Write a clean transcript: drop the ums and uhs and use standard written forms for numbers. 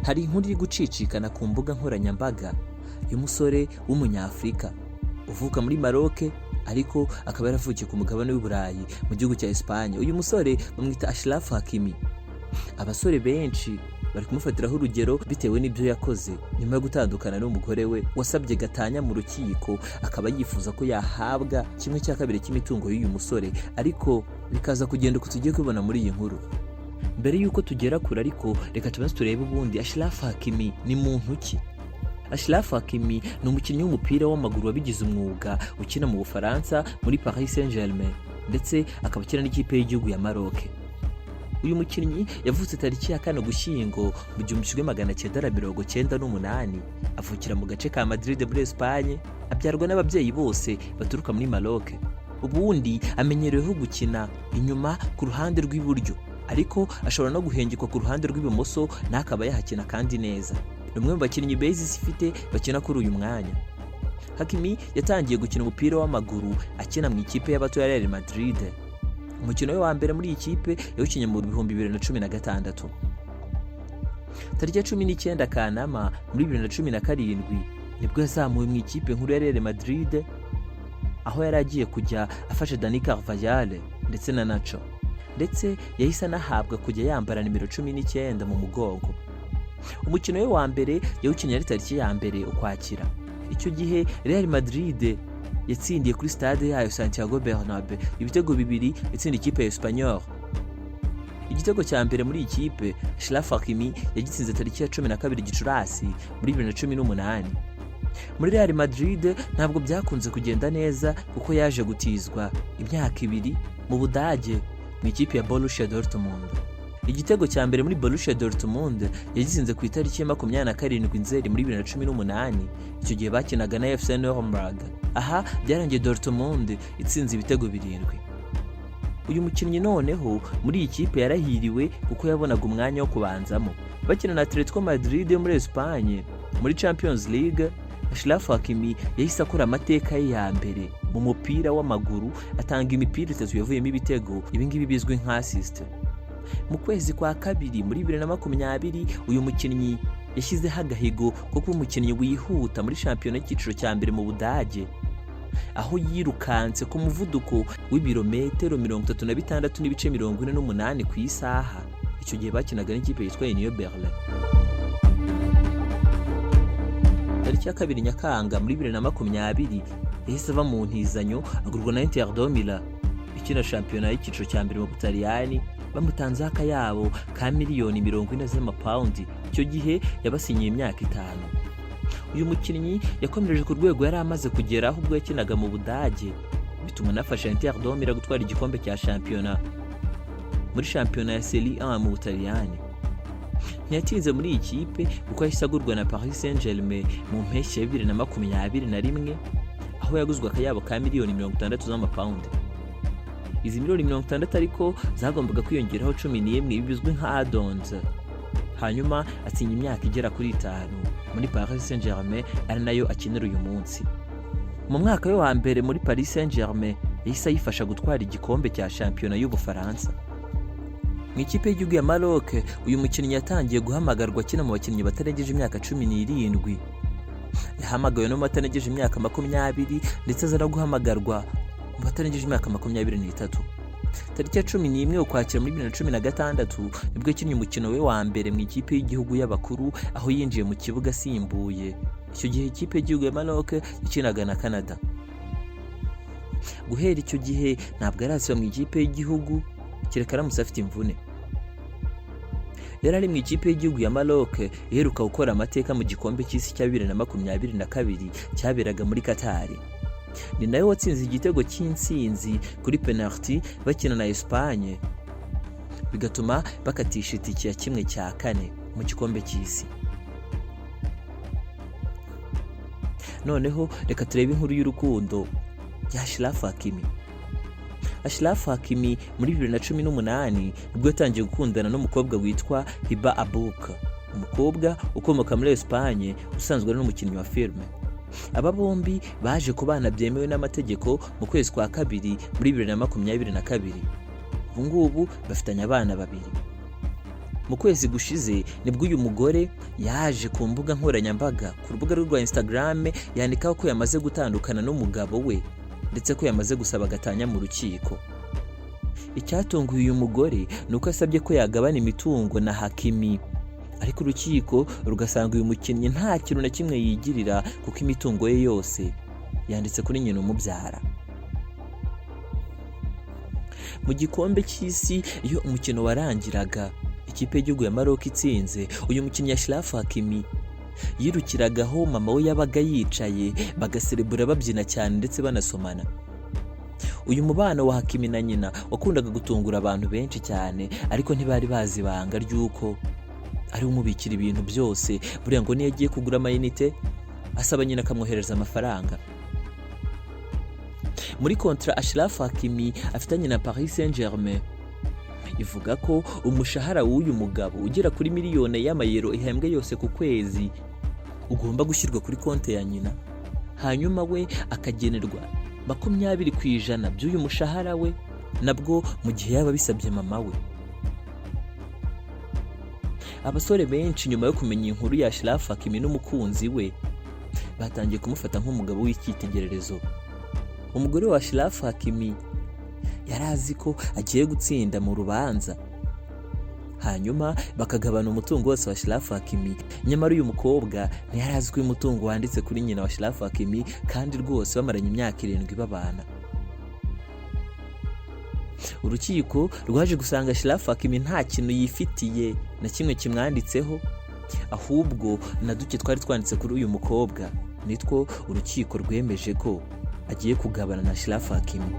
Hari inkuru iri gucicikana ku mbuga nkoranyambaga y'umusore w'Umunyafurika uvuka muri Maroc, ariko akaba yaravukiye ku mugabane w'i Burayi mu gihugu cya Espagne. Uyu musore bamwita Achraf Hakimi. Abasore benshi bari kumufatiraho urugero bitewe n'ibyo yakoze nyuma yo gutandukana n'umugore we wasabye gatanya mu rukiko, akaba yifuza ko yahabwa 1/2 cy'imitungo y'uyu musore, ariko bikaza kugenda uko tugiye kubibona muri iyi nkuru. Mbere y'uko tugera kure ariko, reka tubanze turebe ubundi Achraf Hakimi ni muntu ki. Achraf Hakimi ni umukinnyi w'umupira w'amaguru wabigize umwuga, ukina mu Bufaransa muri Paris Saint-Germain, ndetse akaba akina n'ikipe y'igihugu ya Maroc. Uyu mukinnyi yavutse tariki ya 4 Ugushyingo mu 1998, avukira mu gace ka Madrid muri Espagne, abyarwa n'ababyeyi bose baturuka muri Maroc. Ubundi amenyereweho gukina inyuma ku ruhande rw'iburyo, ariko ashobora no guhengekwa ku ruhande rw'ibumoso n'akaba yahakina kandi neza. Ni umwe mu bakinnyi beza isi ifite bakina kuri uyu mwanya. Hakimi yatangiye gukina umupira w'amaguru akina mu ikipe y'abato ya Real Madrid. Umukino we wa mbere muri iyi kipe yawukinnye mu 2016. Tariki ya 19 Kanama muri 2017 nibwo yazamuwe mu ikipe nkuru ya Real Madrid, aho yari agiye kujya afasha Dani Carvajal ndetse na Nacho, ndetse yahise anahabwa kujya yambara nimero 19 mu mugongo. Umukino we wa mbere yawukinnye ari tariki ya 1 Ukwakira. Icyo gihe Real Madrid yatsindiye kuri stade yayo Santiago Bernabeu ibitego 2, itsinda ikipe ya Espanyol. Igitego cya mbere muri iyi kipe Achraf Hakimi yagitsinze tariki ya 12 Gicurasi muri 2018. Muri Real Madrid ntabwo byakunze kugenda neza, kuko yaje gutizwa imyaka 2 mu Budage mu ikipe ya Borussia Dortmund. Igitego cya mbere muri Borussia Dortmund yagitsinze ku itariki ya 27 Nzeri muri 2018. Icyo gihe bakinaga na FC Nuremberg. Aha byarangiye Dortmund itsinze ibitego 7. Uyu mukinnyi noneho muri iyi kipe yarahiriwe, kuko yabonaga umwanya wo kubanzamo bakina na Atletico Madrid yo muri Espagne muri Champions League. Achraf Hakimi yahise akora amateka ye ya mbere mu mupira w'amaguru, atanga imipira itatu yavuyemo ibitego, ibingibi bizwi nka assist. Mu kwezi kwa kabiri muri 2020, uyu mukinnyi yashyizeho agahigo ko kuba umukinnyi wihuta muri shampiyona y'icyiciro cya mbere mu Budage, aho yirukanse ku muvuduko w'ibirometero 36.48 ku isaha. Icyo gihe bakinaga n'ikipe yitwa Union Berlin. Tariki ya 2 Nyakanga muri 2020 yahise ava mu ntizanyo, agurwa na Inter de Milan ikina shampiyona y'icyiciro cya mbere mu Butaliyani, bamutanzeho akayabo ka miliyoni 40 z'amapawundi. Icyo gihe yabasinyiye imyaka 5. Uyu mukinnyi yakomereje ku rwego yari amaze kugeraho ubwo yakinaga mu Budage, bituma anafasha Inter de Milan gutwara igikombe cya shampiyona muri shampiyona ya Serie A mu Butaliyani. Ntiyatinze muri iyi kipe, kuko yahise agurwa na Paris Saint-Germain mu mpeshyi ya 2021, aho yaguzwe akayabo ka miliyoni 60 z'amapawundi. Izi miliyoni 60 ariko zagombaga kwiyongeraho 11 bizwi nka add-ons. Hanyuma asinya imyaka igera kuri 5 muri Paris Saint-Germain, ari nayo akinira uyu munsi. Mu mwaka we wa mbere muri Paris Saint-Germain yahise ayifasha gutwara igikombe cya shampiyona y'Ubufaransa. Mu ikipe y'igihugu ya Maroc, uyu mukinnyi yatangiye guhamagarwa akina mu bakinnyi batarengeje imyaka 17. Yahamagawe no mu batarengeje imyaka 20, ndetse aza no guhamagarwa mu batarengeje imyaka 23. Tariki ya 11 Ukwakira muri 2016 nibwo yakinnye umukino we wa mbere mu ikipe y'igihugu y'abakuru, aho yinjiye mu kibuga asimbuye. Icyo gihe ikipe y'igihugu ya Maroc yakinaga na Canada. Guhera icyo gihe ntabwo arasiba mu ikipe y'igihugu, kereka aramutse afite imvune. Yari ari mu ikipe y'igihugu ya Maroc iheruka gukora amateka mu gikombe cy'isi cya 2022 cyaberaga muri Qatar. Ni nawe watsinze igitego cy'intsinzi kuri penalty bakina na Espagne, bigatuma bakatisha itike ya 1/4 mu gikombe cy'isi. Noneho reka turebe inkuru y'urukundo ya Achraf Hakimi. Achraf Hakimi muri 2018 nibwo yatangiye gukundana n'umukobwa witwa Hiba Abouk, umukobwa ukomoka muri Espagne usanzwe ari n'umukinnyi wa filime. Aba bombi baje kubana byemewe n'amategeko mu kwezi kwa kabiri muri 2022. Ubu ngubu bafitanye abana babiri. Mu kwezi gushize nibwo uyu mugore yaje ku mbuga nkoranyambaga, ku rubuga rwe rwa Instagram, yandikaho ko yamaze gutandukana n'umugabo we, ndetse ko yamaze gusaba gatanya mu rukiko. Icyatunguye uyu mugore ni uko asabye ko yagabana imitungo na Hakimi, ariko urukiko rugasanga uyu mukinnyi nta kintu na kimwe yigirira, kuko imitungo ye yose yanditse kuri nyina umubyara. Mu gikombe cy'isi, iyo umukino warangiraga ikipe y'igihugu ya Maroc itsinze, uyu mukinnyi Achraf Hakimi yirukiraga aho mama we yabaga yicaye, bagaserebura, babyina cyane ndetse banasomana. Uyu mubano wa Hakimi na nyina wakundaga gutungura abantu benshi cyane, ariko ntibari bazi ibanga ry'uko ari we umubikira ibintu byose. Buriya ngo niyo agiye kugura amayinite, asaba nyina akamwohereza amafaranga. Muri contrat Achraf Hakimi afitanye na Paris Saint-Germain, ivuga ko umushahara w'uyu mugabo ugera kuri miliyoni y'amayero ihembwe yose ku kwezi ugomba gushyirwa kuri konti ya nyina, hanyuma we akagenerwa 20% by'uyu mushahara we, nabwo mu gihe yaba bisabye mama we. Abasore benshi, nyuma yo kumenya inkuru ya Achraf Hakimi n'umukunzi we, batangiye kumufata nk'umugabo w'icyitegererezo. Umugore wa Achraf Hakimi yari azi ko agiye gutsinda mu rubanza, hanyuma bakagabana umutungo wose wa Achraf Hakimi. Nyamara uyu mukobwa ntiyari azi ko uyu mutungo wanditse kuri nyina wa Achraf Hakimi, kandi rwose bamaranye imyaka 7 babana. Urukiko rwaje gusanga Achraf Hakimi nta kintu yifitiye na kimwe kimwanditseho, ahubwo na duke twari twanditse kuri uyu mukobwa nitwo urukiko rwemeje ko agiye kugabana na Achraf Hakimi.